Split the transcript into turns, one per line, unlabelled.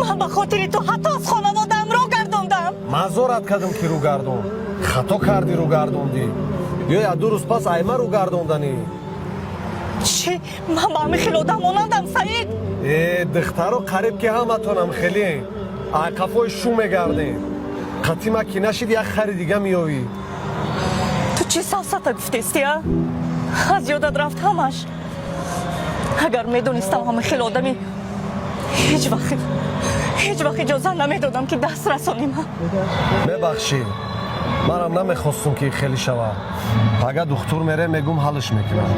Ман ба хотири ту ҳатто аз хонаводаам рӯ гардондам.
Ман зорат кардам, ки рӯ гардон. Хато кардӣ, рӯ гардондӣ. Ё як 2 рӯз пас айма рӯ гардонданӣ.
Чӣ, ман ба ҳамин хел одам монандам, Саид?
Э, духтаро, қариб ки ҳаматонам хеле ай қафои шу мегардем. Қатима ки нашид, як хари дига меёвӣ.
Ту чӣ савсата гуфтести, а? Аз ёдат рафт ҳамаш? Агар медонистам ҳамин хел одамӣ, ҳеҷ вақт, ҳеҷ вақт иҷоза намедодам, ки даст расонӣ ман.
Мебахшӣ, манам намехостум, ки хеле шава. Пага духтур мере, мегум, ҳаллш мекунам.